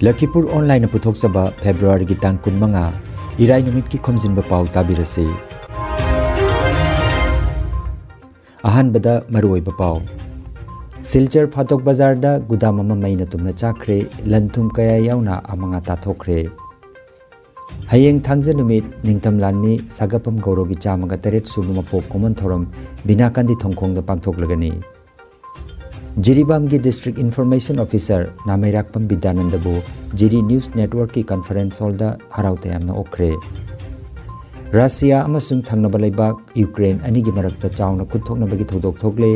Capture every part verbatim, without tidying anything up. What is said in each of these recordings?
ꯂꯈꯤꯄꯨꯔ ꯑꯣꯟꯂꯥꯏꯟꯅ ꯄꯨꯊꯣꯛꯆꯕ ꯐꯦꯕ꯭ꯔꯨꯋꯥꯔꯤꯒꯤ ꯇꯥꯡ ꯀꯨꯟꯃꯉꯥ, ꯏꯔꯥꯏ ꯅꯨꯃꯤꯠꯀꯤ ꯈꯣꯝꯖꯤꯟꯕ ꯄꯥꯎ ꯇꯥꯕꯤꯔꯁꯤ꯫ ꯑꯍꯥꯟꯕꯗ ꯃꯔꯨꯑꯣꯏꯕ ꯄꯥꯎ꯫ ꯁꯤꯜꯆꯔ ꯐꯥꯇꯣꯛ ꯕꯖꯥꯔꯗ ꯒꯨꯗꯥꯝ ꯑꯃ ꯃꯩꯅ ꯇꯨꯝꯅ ꯆꯥꯛꯈ꯭ꯔꯦ, ꯂꯟ ꯊꯨꯝ ꯀꯌꯥ ꯌꯥꯎꯅ ꯑꯃꯥꯡ ꯑꯇꯥ ꯊꯣꯛꯈ꯭ꯔꯦ꯫ ꯍꯌꯦꯡ ꯊꯥꯡꯖ ꯅꯨꯃꯤꯠ ꯅꯤꯡꯊꯝ ꯂꯥꯟꯃꯤ ꯁꯥꯒꯞꯄꯝ ꯒꯧꯔꯣꯒꯤ ꯆꯥꯝꯃꯒ ꯇꯔꯦꯠ ꯁꯨꯕ ꯃꯄꯣꯛ ꯀꯨꯝꯑꯣꯟ ꯊꯧꯔꯝ ꯕꯤꯅꯥꯀꯥꯟꯗꯤ ꯊꯣꯡꯈꯣꯡꯗ ꯄꯥꯡꯊꯣꯛꯂꯒꯅꯤ꯫ ꯖꯤꯔꯤꯕꯥꯝꯒꯤ District Information Officer ꯅꯥꯃꯩꯔꯥꯛꯄꯝ ꯕꯤꯗ꯭ꯌꯥꯅꯟꯗꯕꯨ ꯖꯤꯔꯤ News Networkꯀꯤ conference hallꯗ ꯍꯔꯥꯎ ꯇꯌꯥꯝꯅ ꯑꯣꯛꯈ꯭ꯔꯦ꯫ ꯔꯁꯤꯌꯥ ꯑꯃꯁꯨꯡ ꯊꯪꯅꯕ ꯂꯩꯕꯥꯛ ꯌꯨꯀ꯭ꯔꯦꯟ ꯑꯅꯤꯒꯤ ꯃꯔꯛꯇ ꯆꯥꯎꯅ ꯈꯨꯠꯊꯣꯛꯅꯕꯒꯤ ꯊꯧꯗꯣꯛ ꯊꯣꯛꯂꯦ꯫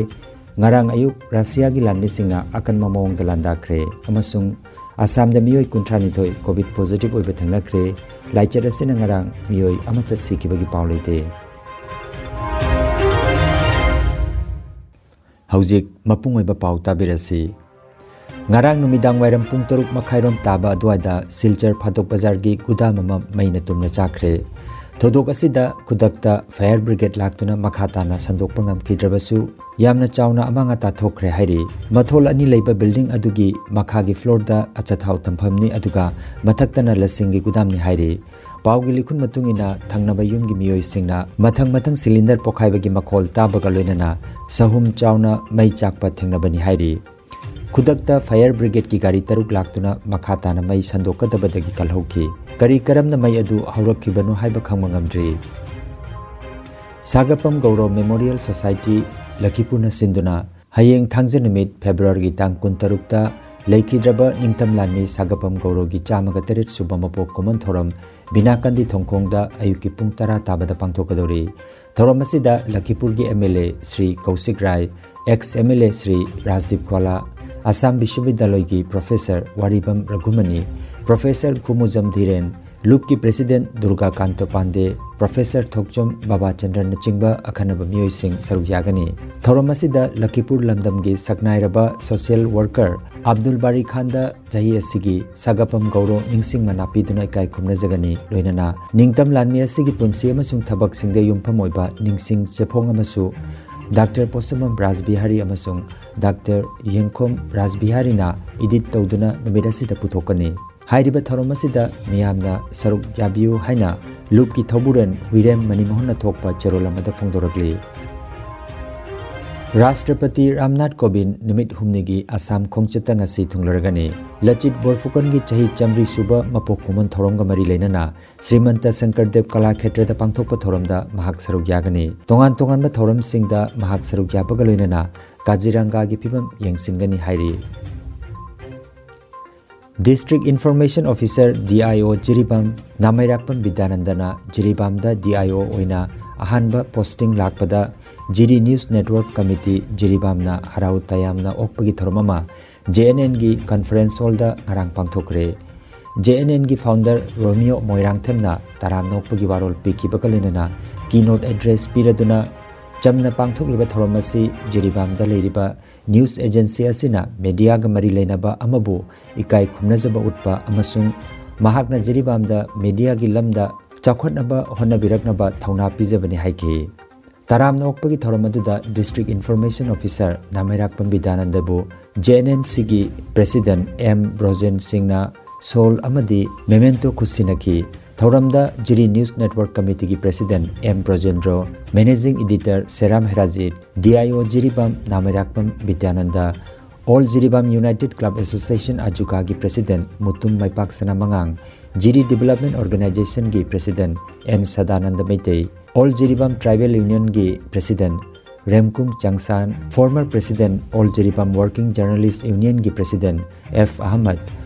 ꯉꯔꯥꯡ ꯑꯌꯨꯛ ꯔꯁꯤꯌꯥꯒꯤ ꯂꯥꯟꯃꯤꯁꯤꯡꯅ ꯑꯀꯟꯕ ꯃꯑꯣꯡꯗ ꯂꯥꯟꯗꯥꯈ꯭ꯔꯦ ꯑꯃꯁꯨꯡ ꯑꯁꯥꯝꯗ ꯃꯤꯑꯣꯏ ꯀꯨꯟꯊ꯭ꯔꯥ ꯅꯤꯊꯣꯏ COVID positive ꯑꯣꯏꯕ ꯊꯦꯡꯅꯈ꯭ꯔꯦ꯫ ꯂꯥꯏꯆꯠ ꯑꯁꯤꯅ ꯉꯔꯥꯡ ꯃꯤꯑꯣꯏ ꯑꯃꯠꯇ ꯁꯤꯈꯤꯕꯒꯤ ꯄꯥꯎ ꯂꯩꯇꯦ꯫ ꯍꯧꯖꯤꯛ ꯃꯄꯨꯡ ꯑꯣꯏꯕ ꯄꯥꯎ ꯇꯥꯕꯤꯔꯁꯤ꯫ ꯉꯔꯥꯡ ꯅꯨꯃꯤꯗꯥꯡ ꯋꯥꯏꯔꯝ ꯄꯨꯡ ꯇꯔꯨꯛ ꯃꯈꯥꯏꯔꯣꯝ ꯇꯥꯕ ꯑꯗꯨꯋꯥꯏꯗ ꯁꯤꯜꯆꯔ ꯐꯥꯇꯣꯛ ꯕꯖꯥꯔꯒꯤ ꯒꯨꯗꯥꯝ ꯑꯃ ꯃꯩꯅ ꯇꯨꯝꯅ ꯆꯥꯛꯈ꯭ꯔꯦ꯫ ꯊꯧꯗꯣꯛ ꯑꯁꯤꯗ ꯈꯨꯗꯛꯇ fire brigade ꯂꯥꯛꯇꯨꯅ ꯃꯈꯥ ꯇꯥꯅ ꯁꯟꯗꯣꯛꯄ ꯉꯝꯈꯤꯗ꯭ꯔꯕꯁꯨ, ꯌꯥꯝꯅ ꯆꯥꯎꯅ ꯑꯃꯥꯡ ꯑꯇꯥ ꯊꯣꯛꯈ꯭ꯔꯦ ꯍꯥꯏꯔꯤ꯫ ꯃꯊꯣꯜ ꯑꯅꯤ ꯂꯩꯕ building ꯑꯗꯨꯒꯤ ꯃꯈꯥꯒꯤ floorꯗ ꯑꯆꯥꯊꯥꯎ ꯊꯝꯐꯝꯅꯤ, ꯑꯗꯨꯒ ꯃꯊꯛꯇꯅ ꯂꯁꯤꯡꯒꯤ ꯒꯨꯗꯥꯝꯅꯤ ꯍꯥꯏꯔꯤ꯫ ꯄꯥꯎꯒꯤ ꯂꯤꯈꯨꯟ ꯃꯇꯨꯡ ꯏꯟꯅ, ꯊꯪꯅꯕ ꯌꯨꯝꯒꯤ ꯃꯤꯑꯣꯏꯁꯤꯡꯅ ꯃꯊꯪ ꯃꯊꯪ cylinder ꯄꯣꯈꯥꯏꯕꯒꯤ ꯃꯈꯣꯜ ꯇꯥꯕꯒ ꯂꯣꯏꯅꯅ ꯁꯍꯨꯝ ꯆꯥꯎꯅ ꯃꯩ ꯆꯥꯛꯄ ꯊꯦꯡꯅꯕꯅꯤ ꯍꯥꯏꯔꯤ꯫ ꯈꯨꯗꯛꯇ fire brigadeꯀꯤ ꯒꯥꯔꯤ ꯇꯔꯨꯛ ꯂꯥꯛꯇꯨꯅ ꯃꯈꯥ ꯇꯥꯅ ꯃꯩ ꯁꯟꯗꯣꯛꯀꯗꯕꯗꯒꯤ ꯀꯜꯍꯧꯈꯤ꯫ ꯀꯔꯤ ꯀꯔꯝꯅ ꯃꯩ ꯑꯗꯨ ꯍꯧꯔꯛꯈꯤꯕꯅꯣ ꯍꯥꯏꯕ ꯈꯪꯕ ꯉꯝꯗ꯭ꯔꯤ꯫ ꯁꯥꯒꯞꯄꯝ ꯒꯧꯔꯣ Memorial Society ꯂꯈꯤꯄꯨꯔꯅ ꯁꯤꯟꯗꯨꯅ ꯍꯌꯦꯡ ꯊꯥꯡꯖ ꯅꯨꯃꯤꯠ ꯐꯦꯕ꯭ꯔꯨꯋꯥꯔꯤꯒꯤ ꯇꯥꯡ ꯀꯨꯟꯇꯔꯨꯛꯇ ꯂꯩꯈꯤꯗ꯭ꯔꯕ ꯅꯤꯡꯊꯝ ꯂꯥꯟꯃꯤ ꯁꯥꯒꯞꯄꯝ ꯒꯧꯔꯣꯒꯤ ꯆꯥꯝꯃꯒ ꯇꯔꯦꯠ ꯁꯨꯕ ꯃꯄꯣꯛ ꯀꯨꯝꯑꯣꯟ ꯊꯧꯔꯝ ꯕꯤꯅꯥꯀꯥꯟꯗꯤ ꯊꯣꯡꯈꯣꯡꯗ ꯑꯌꯨꯛꯀꯤ ꯄꯨꯡ ꯇꯔꯥ ꯇꯥꯕꯗ ꯄꯥꯡꯊꯣꯛꯀꯗꯧꯔꯤ꯫ ꯊꯧꯔꯝ ꯑꯁꯤꯗ ꯂꯈꯤꯄꯨꯔꯒꯤ MLA ꯁ꯭ꯔꯤ ꯀꯧꯁꯤꯛ ꯔꯥꯏ, ex MLA Shri ꯔꯥꯖꯗꯤꯞ ꯀ꯭ꯋꯥꯂꯥ, Assam ꯕꯤꯁ꯭ꯋꯕꯤꯗ꯭ꯌꯥꯂꯣꯏꯒꯤ Professor ꯋꯥꯔꯤꯕꯝ ꯔꯘꯨꯃꯅꯤ, Professor ꯈꯨꯃꯨꯖꯝ ꯙꯤꯔꯦꯟ, ꯂꯨꯞꯀꯤ President ꯗꯨꯔꯒꯥꯀꯥꯟꯇ ꯄꯥꯟꯗꯦ, Professor ꯊꯣꯛꯆꯣꯝ ꯕꯕꯥꯆꯟꯗ꯭ꯔꯅꯆꯤꯡꯕ ꯑꯈꯟꯅꯕ ꯃꯤꯑꯣꯏꯁꯤꯡ ꯁꯔꯨꯛ ꯌꯥꯒꯅꯤ꯫ ꯊꯧꯔꯝ ꯑꯁꯤꯗ ꯂꯈꯤꯄꯨꯔ ꯂꯝꯗꯝꯒꯤ ꯁꯛꯅꯥꯏꯔꯕ social worker ꯑꯕꯗꯨꯜ ꯕꯥꯔꯤ ꯈꯥꯟꯗ ꯆꯍꯤ ꯑꯁꯤꯒꯤ ꯁꯥꯒꯞꯄꯝ ꯒꯧꯔꯣ ꯅꯤꯡꯁꯤꯡ ꯃꯅꯥ ꯄꯤꯗꯨꯅ ꯏꯀꯥꯏ ꯈꯨꯝꯅꯖꯒꯅꯤ꯫ ꯂꯣꯏꯅꯅ ꯅꯤꯡꯇꯝ ꯂꯥꯟꯃꯤ ꯑꯁꯤꯒꯤ ꯄꯨꯟꯁꯤ ꯑꯃꯁꯨꯡ ꯊꯕꯛꯁꯤꯡꯗ ꯌꯨꯝꯐꯝ ꯑꯣꯏꯕ ꯅꯤꯡꯁꯤꯡ ꯆꯦꯐꯣꯡ ꯑꯃꯁꯨ ꯗꯥꯛꯇꯔ ꯄꯣꯠꯁꯝꯕꯝ ꯔꯥꯖꯕꯤꯍꯥꯔꯤ ꯑꯃꯁꯨꯡ ꯗꯥꯛꯇꯔ ꯌꯦꯡꯈꯣꯝ ꯔꯥꯖꯕꯤꯍꯥꯔꯤꯅ edit ꯇꯧꯗꯨꯅ ꯅꯨꯃꯤꯠ ꯑꯁꯤꯗ ꯄꯨꯊꯣꯛꯀꯅꯤ꯫ ꯍꯥꯏꯔꯤꯕ ꯊꯧꯔꯝ ꯑꯁꯤꯗ ꯃꯤꯌꯥꯝꯅ ꯁꯔꯨꯛ ꯌꯥꯕꯤꯌꯨ ꯍꯥꯏꯅ ꯂꯨꯞꯀꯤ ꯊꯧꯕꯨꯔꯦꯟ ꯍꯨꯏꯔꯦꯝ ꯃꯅꯤꯃꯣꯍꯟꯅ ꯊꯣꯛꯄ ꯆꯦꯔꯣꯜ ꯑꯃꯗ ꯐꯣꯡꯗꯣꯔꯛꯂꯤ꯫ ꯔꯥꯁꯇ꯭ꯔꯄꯇꯤ ꯔꯥꯝꯅꯥꯊ ꯀꯣꯕꯤꯟꯗ ꯅꯨꯃꯤꯠ ꯍꯨꯝꯅꯤꯒꯤ ꯑꯁꯥꯝ ꯈꯣꯡꯆꯠꯇ ꯉꯁꯤ ꯊꯨꯡꯂꯔꯒꯅꯤ꯫ ꯂꯆꯤꯠ ꯕꯣꯔꯐꯨꯀꯟꯒꯤ ꯆꯍꯤ ꯆꯥꯃꯔꯤ ꯁꯨꯕ ꯃꯄꯣꯛ ꯀꯨꯝꯑꯣꯟ ꯊꯧꯔꯝꯒ ꯃꯔꯤ ꯂꯩꯅꯅ ꯁ꯭ꯔꯤꯃꯟꯇ ꯁꯪꯀꯔꯗꯦꯕ ꯀꯂꯥ ꯈꯦꯇ꯭ꯔꯗ ꯄꯥꯡꯊꯣꯛꯄ ꯊꯧꯔꯝꯗ ꯃꯍꯥꯛ ꯁꯔꯨꯛ ꯌꯥꯒꯅꯤ꯫ ꯇꯣꯉꯥꯟ ꯇꯣꯉꯥꯟꯕ ꯊꯧꯔꯝꯁꯤꯡꯗ ꯃꯍꯥꯛ ꯁꯔꯨꯛ ꯌꯥꯕꯒ ꯂꯣꯏꯅꯅ ꯀꯥꯖꯤꯔꯪꯒꯥꯒꯤ ꯐꯤꯕꯝ ꯌꯦꯡꯁꯤꯟꯒꯅꯤ ꯍꯥꯏꯔꯤ꯫ District Information Officer, D I O, Jiribam ꯅꯥꯃꯩꯔꯥꯛꯄꯝ ꯕꯤꯗ꯭ꯌꯥꯅꯟꯗꯅ ꯖꯤꯔꯤꯕꯥꯝꯗ D I O ꯑꯣꯏꯅ ꯑꯍꯥꯟꯕ posting ꯂꯥꯛꯄꯗ ꯖꯤꯔꯤ News Network Committee ꯖꯤꯔꯤꯕꯥꯝꯅ ꯍꯔꯥꯎ ꯇꯌꯥꯝꯅ ꯑꯣꯛꯄꯒꯤ ꯊꯧꯔꯝ ꯑꯃ J N Nꯒꯤ conference hallꯗ ꯉꯔꯥꯡ ꯄꯥꯡꯊꯣꯛꯈ꯭ꯔꯦ꯫ J N Nꯒꯤ founder ꯔꯣꯃꯤꯌꯣ ꯃꯣꯏꯔꯥꯡꯊꯦꯝꯅ ꯇꯔꯥꯝꯅ ꯑꯣꯛꯄꯒꯤ ꯋꯥꯔꯣꯜ ꯄꯤꯈꯤꯕꯒ ꯂꯣꯏꯅꯅ keynote address ꯄꯤꯔꯗꯨꯅ ꯆꯝꯅ ꯄꯥꯡꯊꯣꯛꯂꯤꯕ ꯊꯧꯔꯝ ꯑꯁꯤ ꯖꯤꯔꯤꯕꯥꯝꯗ ꯂꯩꯔꯤꯕ news agency ꯑꯁꯤꯅ mediaꯒ ꯃꯔꯤ ꯂꯩꯅꯕ ꯑꯃꯕꯨ ꯏꯀꯥꯏ ꯈꯨꯝꯅꯖꯕ ꯎꯠꯄ ꯑꯃꯁꯨꯡ ꯃꯍꯥꯛꯅ ꯖꯤꯔꯤꯕꯥꯝꯗ mediaꯒꯤ ꯂꯝꯗ ꯆꯥꯎꯈꯠꯅꯕ ꯍꯣꯠꯅꯕꯤꯔꯛꯅꯕ ꯊꯧꯅꯥ ꯄꯤꯖꯕꯅꯤ ꯍꯥꯏꯈꯤ꯫ ꯇꯔꯥꯝꯅ ꯑꯣꯛꯄꯒꯤ ꯊꯧꯔꯝ ꯑꯗꯨꯗ District Information Officer ꯅꯥꯃꯩꯔꯥꯛꯄꯝ ꯕꯤꯗ꯭ꯌꯥꯅꯟꯗꯕꯨ J N N Cꯒꯤ President M Brojen ꯁꯤꯡꯅ ꯁꯣꯜ ꯑꯃꯗꯤ memento ꯈꯨꯠꯁꯤꯟꯅꯈꯤ꯫ ꯊꯧꯔꯝꯗ ꯖꯤꯔꯤ News Network Committeeꯒꯤ President M ꯕ꯭ꯔꯣꯖꯦꯟꯗ꯭ꯔꯣ, Managing Editor ꯁꯦꯔꯥꯝ ꯍꯦꯔꯥꯖꯤꯠ, D I O Jiribam ꯅꯥꯃꯩꯔꯥꯛꯄꯝ Bidyananda, All Jiribam United Club Association ꯑꯖꯨꯀꯥꯒꯤ President Mutum ꯃꯥꯏꯄꯥꯛꯁꯅꯥ ꯃꯉꯥꯡ, Jiri Development Organizationꯒꯤ President N Sadananda Meitei, All Jiribam Tribal Unionꯒꯤ President ꯔꯦꯝꯀꯨꯡ ꯆꯪꯁꯥꯟ, former President All Jiribam Working Journalist Unionꯒꯤ President F Ahmad,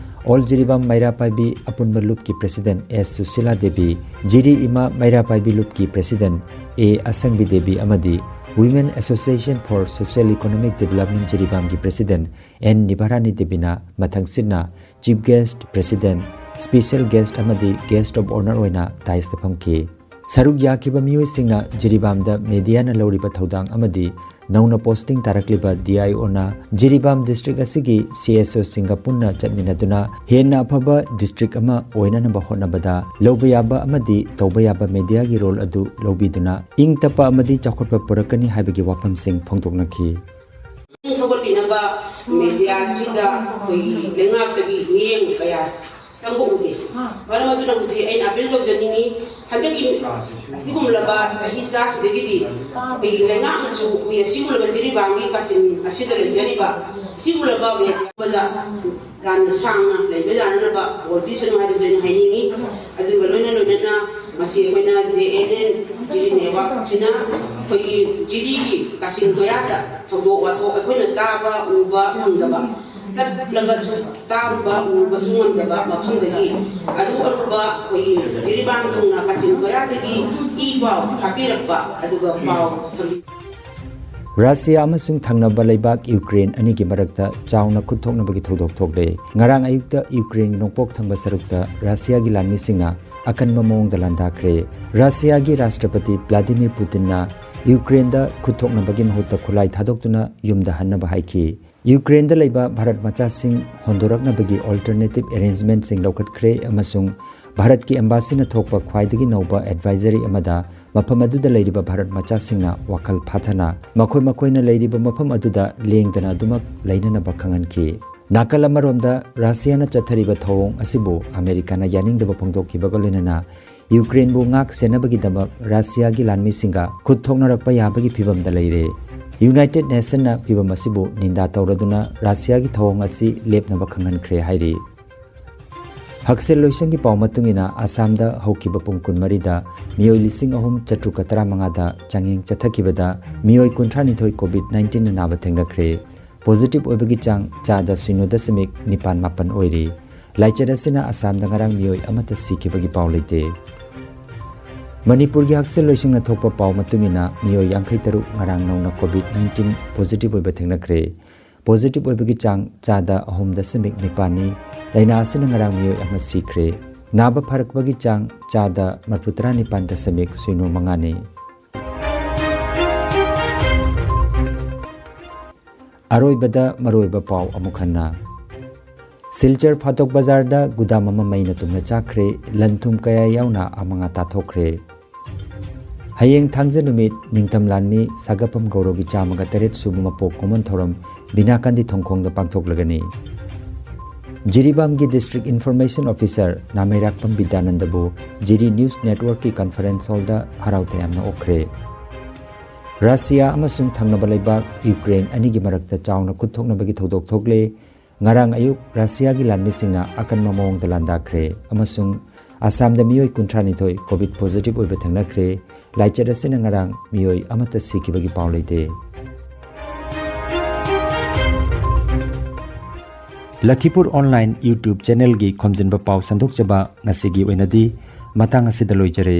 All Jiribam ꯃꯩꯔꯥ ꯄꯥꯏꯕꯤ ꯑꯄꯨꯟꯕ ꯂꯨꯞꯀꯤ President S Sushila Devi, ꯖꯤꯔꯤ ꯏꯃꯥ ꯃꯩꯔꯥ ꯄꯥꯏꯕꯤ ꯂꯨꯞꯀꯤ President A ꯑꯁꯪꯕꯤ Devi ꯑꯃꯗꯤ Women Association for Social Economic Development ꯖꯤꯔꯤꯕꯥꯝꯒꯤ President N ꯅꯤꯚꯥꯔꯥꯅꯤ ꯗꯦꯕꯤꯅ ꯃꯊꯪꯁꯤꯠꯅ Chief Guest, President, Special Guest ꯑꯃꯗꯤ Guest of Honour ꯑꯣꯏꯅ daisꯇ ꯐꯝꯈꯤ꯫ ꯁꯔꯨꯛ ꯌꯥꯈꯤꯕ ꯃꯤꯑꯣꯏꯁꯤꯡꯅ ꯖꯤꯔꯤꯕꯥꯝꯗ mediaꯅ ꯂꯧꯔꯤꯕ ꯊꯧꯗꯥꯡ ꯑꯃꯗꯤ ꯅꯧꯅ ꯄꯣꯁꯇꯤꯡ ꯇꯥꯔꯛꯂꯤꯕ ꯗꯤ ꯑꯥꯏ ꯑꯣꯅ ꯖꯤꯔꯤꯕꯥꯝ ꯗꯤꯁꯇ꯭ꯔꯤꯛ ꯑꯁꯤꯒꯤ ꯁꯤ ꯑꯦꯁ ꯑꯣꯁꯤꯡꯒ ꯄꯨꯟꯅ ꯆꯠꯃꯤꯟꯅꯗꯨꯅ ꯍꯦꯟꯅ ꯑꯐꯕ ꯗꯤꯁꯇ꯭ꯔꯤꯛ ꯑꯃ ꯑꯣꯏꯅꯅꯕ ꯍꯣꯠꯅꯕꯗ ꯂꯧꯕ ꯌꯥꯕ ꯑꯃꯗꯤ ꯇꯧꯕ ꯌꯥꯕ ꯃꯦꯗꯤꯌꯥꯒꯤ ꯔꯣꯜ ꯑꯗꯨ ꯂꯧꯕꯤꯗꯨꯅ ꯏꯪ ꯇꯞꯄ ꯑꯃꯗꯤ ꯆꯥꯎꯈꯠꯄ ꯄꯨꯔꯛꯀꯅꯤ ꯍꯥꯏꯕꯒꯤ ꯋꯥꯐꯝꯁꯤꯡ ꯐꯣꯡꯗꯣꯛꯅꯈꯤ꯫ ꯊꯧꯒꯠꯄꯤꯅꯕ ꯃꯦꯗꯤꯌꯥꯁꯤꯗ ꯑꯩꯈꯣꯏꯒꯤ ꯂꯩꯉꯥꯛꯇꯒꯤ ꯃꯤꯠꯌꯦꯡ ꯀꯌꯥ ꯆꯪꯕ ꯎꯗꯦ꯫ ꯃꯔꯝ ꯑꯗꯨꯅ ꯍꯧꯖꯤꯛ ꯑꯩꯅ ꯑꯄꯤꯜ ꯇꯧꯖꯅꯤꯡꯉꯤ, ꯍꯟꯗꯛꯀꯤ ꯑꯁꯤꯒꯨꯝꯂꯕ ꯆꯍꯤ ꯆꯥꯁꯤꯗꯒꯤꯗꯤ ꯑꯩꯈꯣꯏꯒꯤ ꯂꯩꯉꯥꯛꯅꯁꯨ ꯑꯩꯈꯣꯏ ꯑꯁꯤꯒꯨꯝꯂꯕ ꯖꯤꯔꯤꯕꯥꯝꯒꯤ ꯀꯥꯆꯤꯟ ꯑꯁꯤꯗ ꯂꯩꯖꯔꯤꯕ ꯑꯁꯤꯒꯨꯝꯂꯕ ꯃꯦꯗꯤꯌꯥ ꯌꯥꯝꯅ ꯁꯥꯡꯅ ꯂꯩꯕ ꯌꯥꯅꯅꯕ ꯑꯣꯏꯕꯤꯁꯅꯨ ꯍꯥꯏꯕꯁꯦ ꯑꯩꯅ ꯍꯥꯏꯅꯤꯡꯉꯤ꯫ ꯑꯗꯨꯒ ꯂꯣꯏꯅ ꯂꯣꯏꯅꯅ ꯃꯁꯤ ꯑꯩꯈꯣꯏꯅ ꯖꯦ ꯑꯦꯟ ꯑꯦꯟ ꯖꯤꯔꯤ ꯅꯦꯠꯋꯥꯛꯁꯤꯅ ꯑꯩꯈꯣꯏꯒꯤ ꯖꯤꯔꯤꯒꯤ ꯀꯥꯆꯤꯟ ꯀꯣꯌꯥꯗ ꯊꯧꯗꯣꯛ ꯋꯥꯊꯣꯛ ꯑꯩꯈꯣꯏꯅ ꯇꯥꯕ ꯎꯕ ꯐꯪꯗꯕ, ꯆꯠꯂꯒꯁꯨ ꯇꯥꯔꯨꯕ ꯎꯔꯨꯕꯁꯨ ꯉꯝꯗꯕ ꯃꯐꯝꯗꯒꯤ ꯑꯔꯨ ꯑꯔꯨꯕ ꯑꯩꯈꯣꯏꯒꯤ ꯖꯤꯔꯤꯕꯥꯝ ꯊꯨꯡꯅ ꯀꯥꯆꯤꯟ ꯀꯣꯌꯥꯗꯒꯤ ꯏ ꯄꯥꯎ ꯊꯥꯕꯤꯔꯛꯄ ꯑꯗꯨꯒ ꯄꯥꯎ ꯊꯝꯕꯤ- ꯔꯁꯤꯌꯥ ꯑꯃꯁꯨꯡ ꯊꯪꯅꯕ ꯂꯩꯕꯥꯛ ꯌꯨꯀ꯭ꯔꯦꯟ ꯑꯅꯤꯒꯤ ꯃꯔꯛꯇ ꯆꯥꯎꯅ ꯈꯨꯠ ꯊꯣꯛꯅꯕꯒꯤ ꯊꯧꯗꯣꯛ ꯊꯣꯛꯂꯦ꯫ ꯉꯔꯥꯡ ꯑꯌꯨꯛꯇ ꯌꯨꯀ꯭ꯔꯦꯟꯒꯤ ꯅꯣꯡꯄꯣꯛ ꯊꯪꯕ ꯁꯔꯨꯛꯇ ꯔꯁꯤꯌꯥꯒꯤ ꯂꯥꯟꯃꯤꯁꯤꯡꯅ ꯑꯀꯟꯕ ꯃꯑꯣꯡꯗ ꯂꯥꯟꯗꯥꯈ꯭ꯔꯦ꯫ ꯔꯁꯤꯌꯥꯒꯤ ꯔꯥꯁꯇ꯭ꯔꯄꯇꯤ ꯚ꯭ꯂꯥꯗꯤꯃꯤꯔ ꯄꯨꯇꯤꯟꯅ ꯌꯨꯀ꯭ꯔꯦꯟꯗ ꯈꯨꯠ ꯊꯣꯛꯅꯕꯒꯤ ꯃꯍꯨꯠꯇ ꯈꯨꯠꯂꯥꯏ ꯊꯥꯗꯣꯛꯇꯨꯅ ꯌꯨꯝꯗ ꯍꯟꯅꯕ ꯍꯥꯏꯈꯤ꯫ ꯌꯨꯀ꯭ꯔꯦꯟꯗ ꯂꯩꯕ ꯚꯥꯔꯠ ꯃꯆꯥꯁꯤꯡ ꯍꯣꯟꯗꯣꯔꯛꯅꯕꯒꯤ ꯑꯣꯜꯇꯔꯅꯦꯇꯤꯚ ꯑꯦꯔꯦꯟꯖꯃꯦꯟꯠꯁꯤꯡ ꯂꯧꯈꯠꯈ꯭ꯔꯦ ꯑꯃꯁꯨꯡ ꯚꯥꯔꯠꯀꯤ ꯑꯦꯝꯕꯥꯁꯤꯅ ꯊꯣꯛꯄ ꯈ꯭ꯋꯥꯏꯗꯒꯤ ꯅꯧꯕ ꯑꯦꯗꯚꯥꯏꯖꯔꯤ ꯑꯃꯗ ꯃꯐꯝ ꯑꯗꯨꯗ ꯂꯩꯔꯤꯕ ꯚꯥꯔꯠ ꯃꯆꯥꯁꯤꯡꯅ ꯋꯥꯈꯜ ꯐꯥꯊꯅ ꯃꯈꯣꯏ ꯃꯈꯣꯏꯅ ꯂꯩꯔꯤꯕ ꯃꯐꯝ ꯑꯗꯨꯗ ꯂꯦꯡꯗꯅ ꯑꯗꯨꯃꯛ ꯂꯩꯅꯅꯕ ꯈꯪꯍꯟꯈꯤ꯫ ꯅꯥꯀꯜ ꯑꯃꯔꯣꯝꯗ, ꯔꯁꯤꯌꯥꯅ ꯆꯠꯊꯔꯤꯕ ꯊꯧꯑꯣꯡ ꯑꯁꯤꯕꯨ ꯑꯃꯦꯔꯤꯀꯥꯅ ꯌꯥꯅꯤꯡꯗꯕ ꯐꯣꯡꯗꯣꯛꯈꯤꯕꯒ ꯂꯣꯏꯅꯅ ꯌꯨꯀ꯭ꯔꯦꯟꯕꯨ ꯉꯥꯛ ꯁꯦꯟꯅꯕꯒꯤꯗꯃꯛ ꯔꯁꯤꯌꯥꯒꯤ ꯂꯥꯟꯃꯤꯁꯤꯡꯒ ꯈꯨꯠ ꯊꯣꯛꯅꯔꯛꯄ ꯌꯥꯕꯒꯤ ꯐꯤꯚꯝꯗ ꯂꯩꯔꯦ꯫ ꯌꯨꯅꯥꯏꯇꯦꯗ ꯅꯦꯁꯟꯅ ꯐꯤꯚꯝ ꯑꯁꯤꯕꯨ ꯅꯤꯟꯗꯥ ꯇꯧꯔꯗꯨꯅ ꯔꯁꯤꯌꯥꯒꯤ ꯊꯧꯑꯣꯡ ꯑꯁꯤ ꯂꯦꯞꯅꯕ ꯈꯪꯍꯟꯈ꯭ꯔꯦ ꯍꯥꯏꯔꯤ꯫ ꯍꯛꯁꯦꯜ ꯂꯣꯏꯁꯪꯒꯤ ꯄꯥꯎ ꯃꯇꯨꯡ ꯏꯟꯅ, ꯑꯁꯥꯝꯗ ꯍꯧꯈꯤꯕ ꯄꯨꯡ ꯀꯨꯟꯃꯔꯤꯗ ꯃꯤꯑꯣꯏ ꯂꯤꯁꯤꯡ ꯑꯍꯨꯝ ꯆꯥꯇ꯭ꯔꯨꯛꯀ ꯇꯔꯥꯃꯉꯥꯗ ꯆꯥꯡꯌꯦꯡ ꯆꯠꯊꯈꯤꯕꯗ ꯃꯤꯑꯣꯏ ꯀꯨꯟꯊ꯭ꯔꯥꯅꯤꯊꯣꯏ ꯀꯣꯚꯤꯗ ꯅꯥꯏꯟꯇꯤꯟꯅ ꯅꯥꯕ ꯊꯦꯡꯅꯈ꯭ꯔꯦ꯫ ꯄꯣꯖꯤꯇꯤꯚ ꯑꯣꯏꯕꯒꯤ ꯆꯥꯡ ꯆꯥꯗ ꯁꯤꯅꯣ ꯗꯁꯃꯤꯛ ꯅꯤꯄꯥꯟ ꯃꯥꯄꯟ ꯑꯣꯏꯔꯤ꯫ ꯂꯥꯏꯆꯠ ꯑꯁꯤꯅ ꯑꯁꯥꯝꯗ ꯉꯔꯥꯡ ꯃꯤꯑꯣꯏ ꯑꯃꯠꯇ ꯁꯤꯈꯤꯕꯒꯤ ꯄꯥꯎ ꯂꯩꯇꯦ꯫ ꯃꯅꯤꯄꯨꯔꯒꯤ ꯍꯛꯁꯦꯜ ꯂꯣꯏꯁꯪꯅ ꯊꯣꯛꯄ ꯄꯥꯎ ꯃꯇꯨꯡ ꯏꯟꯅ, ꯃꯤꯑꯣꯏ ꯌꯥꯡꯈꯩ ꯇꯔꯨꯛ ꯉꯔꯥꯡ ꯅꯧꯅ ꯀꯣꯚꯤꯗ ꯅꯥꯏꯟꯇꯤꯟ ꯄꯣꯖꯤꯇꯤꯚ ꯑꯣꯏꯕ ꯊꯦꯡꯅꯈ꯭ꯔꯦ꯫ ꯄꯣꯖꯤꯇꯤꯚ ꯑꯣꯏꯕꯒꯤ ꯆꯥꯡ ꯆꯥꯗ ꯑꯍꯨꯝ ꯗꯁꯃꯤꯛ ꯅꯤꯄꯥꯟꯅꯤ꯫ ꯂꯥꯏꯅꯥ ꯑꯁꯤꯅ ꯉꯔꯥꯡ ꯃꯤꯑꯣꯏ ꯑꯃ ꯁꯤꯈ꯭ꯔꯦ꯫ ꯅꯥꯕ ꯐꯔꯛꯄꯒꯤ ꯆꯥꯡ ꯆꯥꯗ ꯃꯔꯤꯐꯨ ꯇꯔꯥ ꯅꯤꯄꯥꯟ ꯗꯁꯃꯤꯛ ꯁꯤꯅꯣ ꯃꯉꯥꯅꯤ꯫ ꯑꯔꯣꯏꯕꯗ ꯃꯔꯨꯑꯣꯏꯕ ꯄꯥꯎ ꯑꯃꯨꯛ ꯍꯟꯅ꯫ ꯁꯤꯜꯆꯔ ꯐꯥꯇꯣꯛ ꯕꯖꯥꯔꯗ ꯒꯨꯗꯥꯝ ꯑꯃ ꯃꯩꯅ ꯇꯨꯝꯅ ꯆꯥꯛꯈ꯭ꯔꯦ, ꯂꯟ ꯊꯨꯝ ꯀꯌꯥ ꯌꯥꯎꯅ ꯑꯃꯉꯥ ꯇꯥꯊꯣꯛꯈ꯭ꯔꯦ꯫ ꯍꯌꯦꯡ ꯊꯥꯡꯖ ꯅꯨꯃꯤꯠ ꯅꯤꯡꯊꯝ ꯂꯥꯟꯃꯤ ꯁꯥꯒꯞꯄꯝ ꯒꯧꯔꯣꯒꯤ ꯆꯥꯝꯃꯒ ꯇꯔꯦꯠ ꯁꯨꯕ ꯃꯄꯣꯛ ꯀꯨꯝꯑꯣꯟ ꯊꯧꯔꯝ ꯕꯤꯅꯥꯀꯥꯟꯗꯤ ꯊꯣꯡꯈꯣꯡꯗ ꯄꯥꯡꯊꯣꯛꯂꯒꯅꯤ꯫ ꯖꯤꯔꯤꯕꯥꯝꯒꯤ District Information Officer ꯅꯥꯃꯩꯔꯥꯛꯄꯝ ꯕꯤꯗ꯭ꯌꯥꯅꯟꯗꯕꯨ ꯖꯤꯔꯤ News Networkꯀꯤ conference hallꯗ ꯍꯔꯥꯎ ꯇꯌꯥꯝꯅ ꯑꯣꯛꯈ꯭ꯔꯦ꯫ ꯔꯁꯤꯌꯥ ꯑꯃꯁꯨꯡ ꯊꯪꯅꯕ ꯂꯩꯕꯥꯛ ꯌꯨꯀ꯭ꯔꯦꯟ ꯑꯅꯤꯒꯤ ꯃꯔꯛꯇ ꯆꯥꯎꯅ ꯈꯨꯠ ꯊꯣꯛꯅꯕꯒꯤ ꯊꯧꯗꯣꯛ ꯊꯣꯛꯂꯦ꯫ ꯉꯔꯥꯡ ꯑꯌꯨꯛ ꯔꯁꯤꯌꯥꯒꯤ ꯂꯥꯟꯃꯤꯁꯤꯡꯅ ꯑꯀꯟꯕ ꯃꯑꯣꯡꯗ ꯂꯥꯟꯗꯥꯈ꯭ꯔꯦ ꯑꯃꯁꯨꯡ ꯑꯁꯥꯝꯗ ꯃꯤꯑꯣꯏ ꯀꯨꯟꯊ꯭ꯔꯥ ꯅꯤꯊꯣꯏ COVID positive ꯑꯣꯏꯕ ꯊꯦꯡꯅꯈ꯭ꯔꯦ꯫ ꯂꯥꯏꯆꯠ ꯑꯁꯤꯅ ꯉꯔꯥꯡ ꯃꯤꯑꯣꯏ ꯑꯃꯠꯇ ꯁꯤꯈꯤꯕꯒꯤ ꯄꯥꯎ ꯂꯩꯇꯦ꯫ ꯂꯈꯤꯄꯨꯔ Online YouTube channelꯒꯤ ꯈꯣꯝꯖꯤꯟꯕ ꯄꯥꯎ ꯁꯟꯗꯣꯛꯆꯕ ꯉꯁꯤꯒꯤ ꯑꯣꯏꯅꯗꯤ ꯃꯇꯥꯡ ꯑꯁꯤꯗ ꯂꯣꯏꯖꯔꯦ꯫